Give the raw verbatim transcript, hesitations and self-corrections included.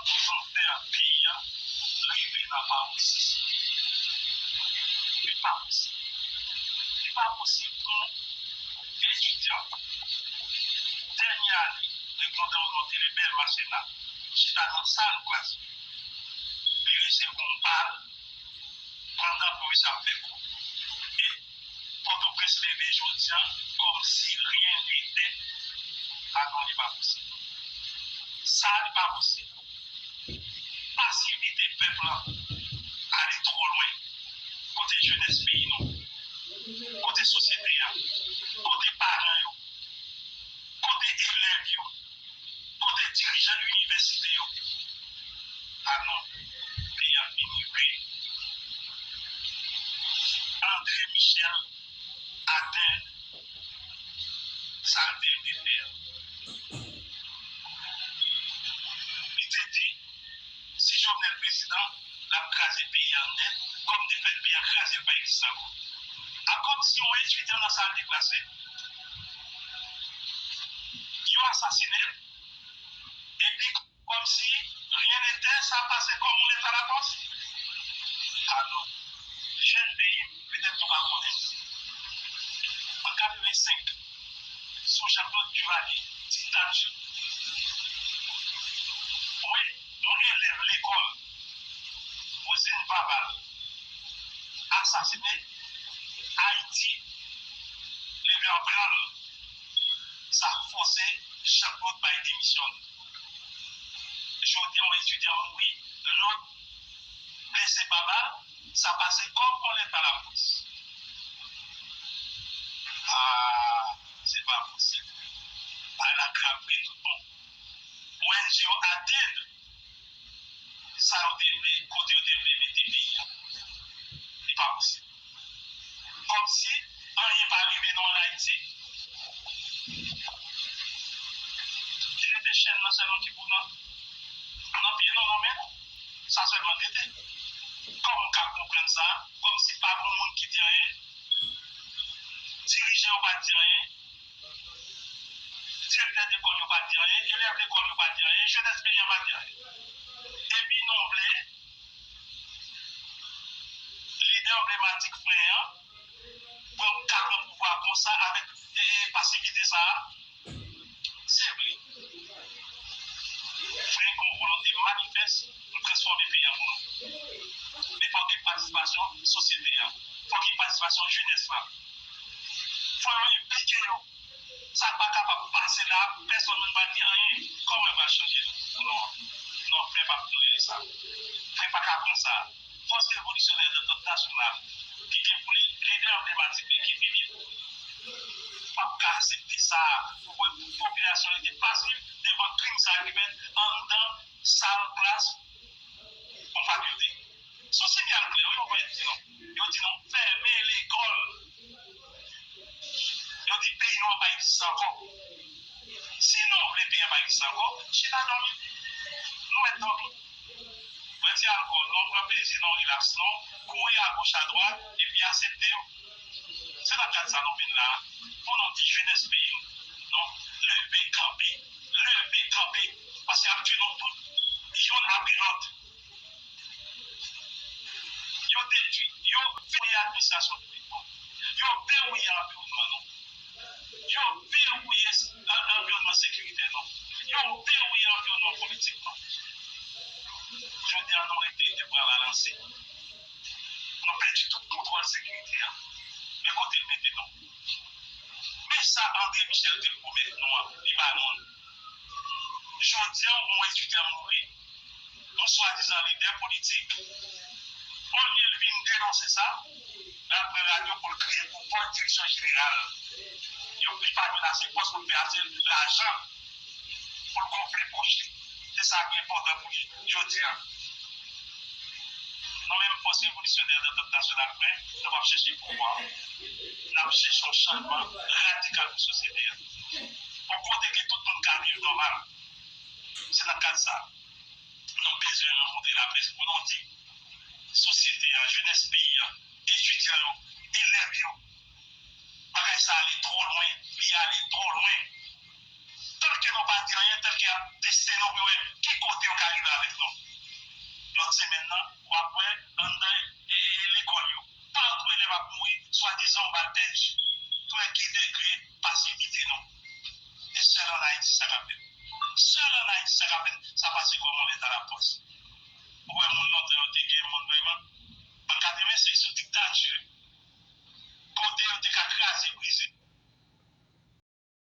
Pou fè peyi a rive nan parosi. Li pa posib. Li pa posib pou etidyan dènye ane, li kontan yon nòt, li bèl machin la, chita nan sal klas li, li resevwa yon bal pandan pwofesè ap fè kou. E Pòtoprens leve jodi a kòmsi rien n'était. A non, li pa posib. Sa, li pa posib. Pasivite pèp la ale twò lwen. Kote jenès peyi nou? Kote sosyete a? Kote paran yo? Kote elèv yo? Kote dirijan inivèsite yo? A non, peyi a fini vre. André Michel atenn sa l te vle fè a. Li te di, si Jovenel prezidan, l ap kraze peyi a nèt, kòm defèt peyi a kraze l pa egziste ankò. A kòmsi yon etidyan nan sal de klas li, yo asasine l, epi kòmsi rien n'était, sa pase kòm yon lèt a lapòs. A non. Jèn peyi m, petèt nou pa konnen. An katrevensenk, sou Jean Claude Duvalier, diktati. Wi, yon elèv lekòl Rosine Vaval asasine, Ayiti leve an branl. Sa fòse Jean Claude bay demisyon l. Jodi a, yon etidyan mouri, lòt blese pa bal, sa pase kòm yon lèt a lapòs. A, se pa posib. Bagay la grav vre tout bon. O N G yo atenn sa yo te vle, kote yo te vle mete peyi a. Li pa posib. Kòmsi anyen pa rive nou ann Ayiti. Ki rete chèn nan sèlman ki pou nan, nan pye nou, nan men nou. Sa sèlman ki rete. Kòman w ka konprann sa? Kòmsi pa gen moun ki di anyen. Dirijan yo pa di anyen. Direktè lekòl yo pa di anyen, elèv lekòl yo pa di anyen, jenès peyi a pa di anyen. Epi nou vle lidè anblematik Fren an pran kat nan pouvwa konsa avèk, e, pasivite sa a. Se vre, Fren gen yon volonte manifès pou transfòme peyi a pou nou. Men fòk gen patisipasyon sosyete a. Fòk gen patisipasyon jenès la. Fò yo enplike yo. Sa pa kapab pase la, pèsonn menm pa di anyen. Kòman yo pral chanje nou? Non. Non, Fren p ap tolere sa. Fren pa ka pran sa. Fòs revolisyonè dantant nasyonal ki gen pou li lidè anblematik li ki vini, p ap ka aksepte sa pou wè popilasyon rete pasif devan krim sa ki fèt anndan sal klas yon fakilte. Se yon sinyal klè, wi, yo voye di nou. Yo di nou fèmen lekòl. Yo di peyi nou an pa egziste ankò. Si nou vle peyi an pa egziste ankò, chita dòmi. Nou mèt dòmi. Bwè ti alkòl non, pran plezi non, rilaks non, kouri agoch adwat, epi aksepte yo. Se nan kad sa nou vin la, pou nou di jenès peyi n, non, leve kanpe, leve kanpe, paske y ap tiye nou tout, youn apre lòt. Yo detwi, yo verwouye administrasyon piblik nou, yo verwouye anviwònman nou, yo verwouye an-, anviwònman sekiritè nou, yo verwouye anviwònman politik nou. Jodi a, nou rete de bra balanse. Nou pèdi tout kontwòl sekirite a. Men kote l mete nou. Men sa André Michel te pwomèt nou an, li ba nou l. Jodi a, yon etidyan mouri, yon swadizan lidè politik, olye l vin denonse sa, l al pran radyo pou l kriye pou pòs direksyon jeneral. Yo, li pa menase pòs pou l fè ase lajan pou l gonfle pòch li. Se sa ki enpòtan pou li jodi a. Nou menm fòs revolisyonè dantant nasyonal, Fren, nou p ap chèche pouvwa. N ap chèche yon chanjman radikal pou sosyete a. Yon kote ke tout moun ka viv nòmal. Se nan kad sa, nou bezwen rankontre laprès pou nou di sosyete a, jenès peyi a, etidyan yo, elèv yo. Bagay sa ale twò lwen, li ale twò lwen. Tanke nou pa di anyen, tanke y ap teste nou pou wè ki kote yo ka rive avèk semèn nan, w ap wè anndan e, e, e lekòl yo. Patou elèv ap mouri, swadizan yon bal pèdi. Pou wè ki degre pasivite nou. E sèl ann Ayiti sa k ap fèt. Sèl ann Ayiti sa k ap fèt, sa pase kòm yon lèt a lapòs. Ou wè moun lontan yo te gen moun vrèman. An katrevensenk sou diktati, kote yo te ka kraze brize.